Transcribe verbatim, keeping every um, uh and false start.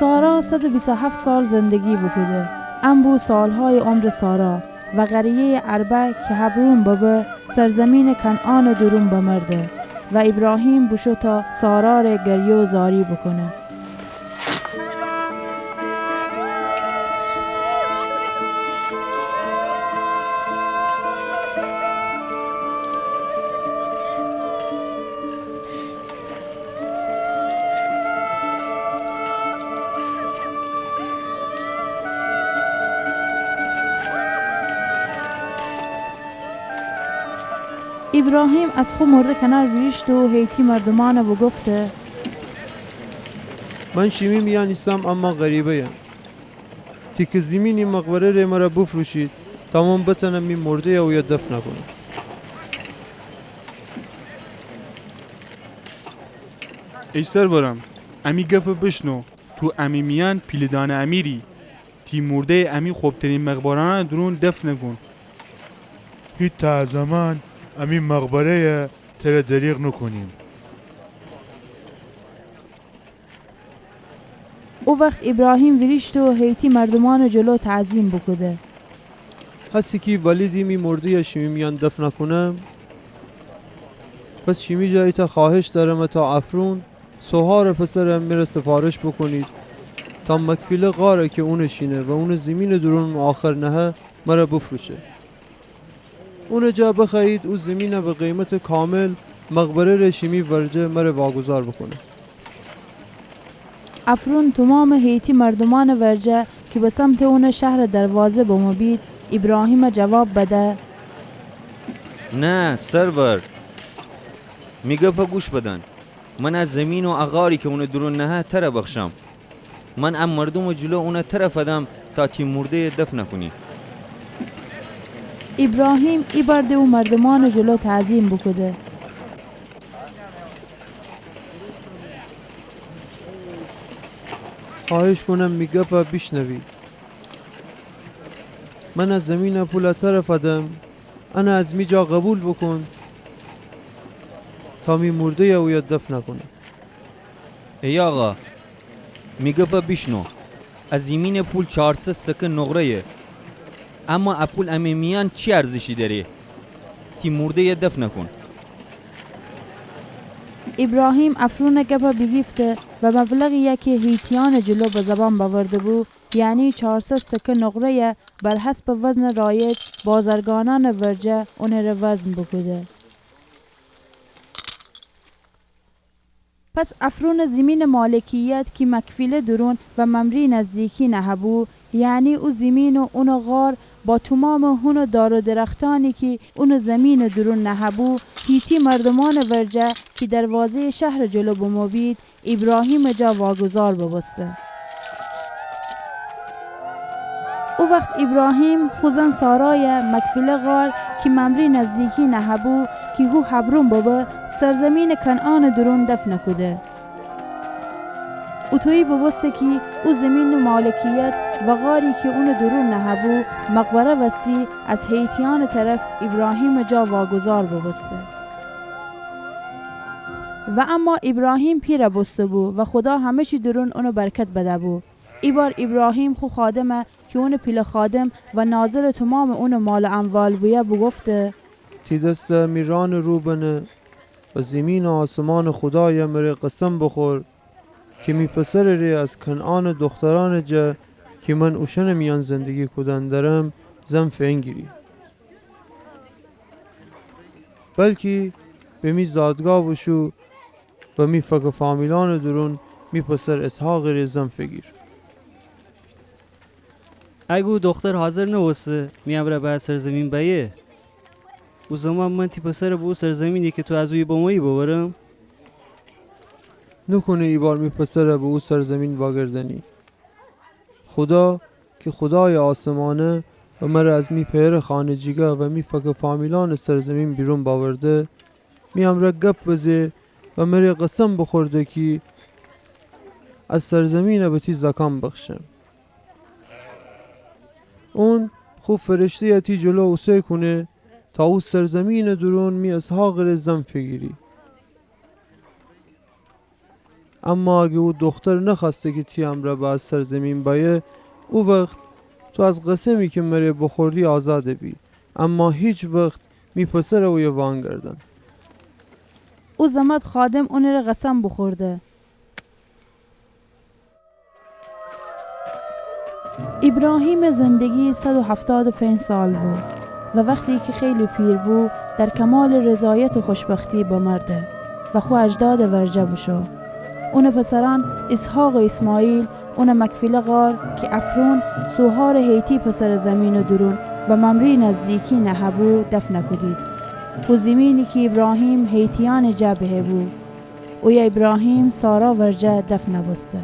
سارا صد و بیست و هفت سال زندگی بوکوده. ان بو سالهای عمرٚ سارا و قریهٔ اربع کی حبرون ببه، سرزمینٚ کنعانٚ دورون بمرده و ایبراهیم بوشو تا سارا ره گریه و زاری بوکونه. ایبراهیم از خو مرده کنار ویریشته و حیتی مردومأن بوگفته: من شیمی میأن ایسم، اما غریبه‌یم. تیکه زیمینی مقبره ره مر بوفروشید تا من بتأنم می مرده‌ی اویه دفن کونم. ای سرورم، امی گپ بیشنو. تو امی میأن پیله‌دأنٚ امیری. تی مرده‌ی امی خوبترین مقبرأنٚ دورون دفن کون. هیتأ از امأن امی مقبره‌ی تر دریغ نوکونیم. او وخت ایبراهیم ویریشته و حیتی مردومأنٚ جلو تعظیم بوکوده: هسه کی ولیدی می مرده‌ی شیمی میأن دفن کونم، پس شیمی جا ایتأ خوأهش دأرم تا افرون، سوهارٚ پسر مر سفارش بوکونید تا مکفیله غار کی اون شینه و اونٚ زیمینٚ دورون آخر نهه، مر بوفروشه. اونٚ جا بخوأیید او زیمین به قیمتٚ کامل مقبره ره شیمی ورجه مر واگذار بوکونه. افرون تومامٚ حیتی مردومأنٚ ورجه کی به سمتٚ اونٚ شهرٚ دروازه بمو بید، ایبراهیم جواب بده: نه، سرور، می گپ گوش بدن. من ا زیمین و ا غاری کی اونٚ دورون نهه تر بخشم. من ا مردومٚ جلو اون تر فدم تا تی مرده‌ی دفن کونی. ایبراهیم ایبار د او مردومأنٚ جلو تعظیم بوکوده. خوأهش کونم می گپ بیشنوی. من ا زیمین پول تر فدم، ان از می جا قبول بوکون تا می مرده‌ی اویه دفن کونم. ای آقا، می گپ بیشنو. ا زیمینٚ پول چارصد سکه نقره‌یه. اما ا پول امی میأن چی ارزشی دأره؟ تی مرده‌ی دفن کون. ایبراهیم افرونٚ گپ بیگیفته و مبلغیی کی حیتیأنٚ جلو به زبان بأورده‌بو، یعنی چارصد سکه نقره‌یه، بر حسبٚ وزنٚ رایج بازرگانأنٚ ورجه اونٚ ره وزن بوکوده. پس افرونٚ زیمینٚ مالکیت کی مکفیله دورون و ممری نزدیکی نهه‌بو، یعنی او زیمین و اونٚ غار با تومامٚ هونٚ دار و درختأنی کی اونٚ زیمینٚ دورون نهه‌بو، حیتی مردومأنٚ ورجه کی دروازه‌یٚ شهرٚ جلو بمو بید، ایبراهیمٚ جا واگذار بوبوسته. او وخت ایبراهیم خو زن سارای مکفیله غار کی ممری نزدیکی نهه‌بو کی هو حبرون ببه، سرزیمینٚ کنعانٚ دورون دفن کوده. اوطویی بوبوسته کی او زیمینٚ مالکیت و غاری کی اونٚ دورون نهه‌بو، مقبره وستی از حیتیأنٚ طرف ایبراهیمٚ جا واگذار بوبوسته. و اما ایبراهیم پیر بوسته‌بو و خودا همه چی دورون اون برکت بده‌بو. ایبار ایبراهیم خو خادم کی اونٚ پیله خادم و ناظرٚ تومامٚ اونٚ مال و اموال بویه بوگفته: تی دست می رانٚ رو بنه و زیمین و آسمانٚ خودای مره قسم بوخور کی می پسرٚ ره از کنعانٚ دوخترأنٚ جا کی من اوشأنٚ میأن زندگی کودن درم، زن فینگیری. بلکی به می زادگاه بوشو و می فک و فامیلأنٚ دورون می پسر اسحاقٚ ره زن فیگیر. اگر او دوختر حاضر نوبوسته می امرأ به ا سرزیمین بأیه، او زمان من تی پسر به او سرزیمینی کی تو از اویه بمویی ببرم؟ نوکونه ایبار می پسر به او سرزیمین وأگردأنی. خودا کی خودایٚ آسمانه و مره از می پئرٚ خانه جیگا و می فک و فامیلأنٚ سرزیمین بیرون بأورده، می امرأ گپ بزه و مره قسم بوخورده کی از سرزیمین به تی زاکان بخشم. اون خو فرشته‌ی تی جلو اوسه کونه تا او سرزیمینٚ دورون می اسحاقٚ ره زن فیگیری. اما اگه او دختر نخوأسته کی تی امرأ به از سرزیمین بأیه، او وخت تو از قسمی کی مره بوخوردی آزاد بی، اما هیچ وخت می پسر اویه وانگردأن. او زمد خادم اونٚره قسم بوخورده. ایبراهیمٚ زندگی صد و هفتاد و پنج سال بو و وختی کی خیلی پیر بو، در کمالٚ رضایت و خوشبختی بمرده و خو اجدادٚ ورجه بوشو. اونٚ پسرأن اسحاق و اسماعیل اونٚ مکفیله غار کی عفرون سوهارٚ حیتی پسرٚ زیمینٚ دورون و ممری نزدیکی نهه‌بو دفن کودید. هو زیمینی کی ایبراهیم حیتیأنٚ جا بهه بو، اویه ایبراهیم سارا ورجه دفن بوسته.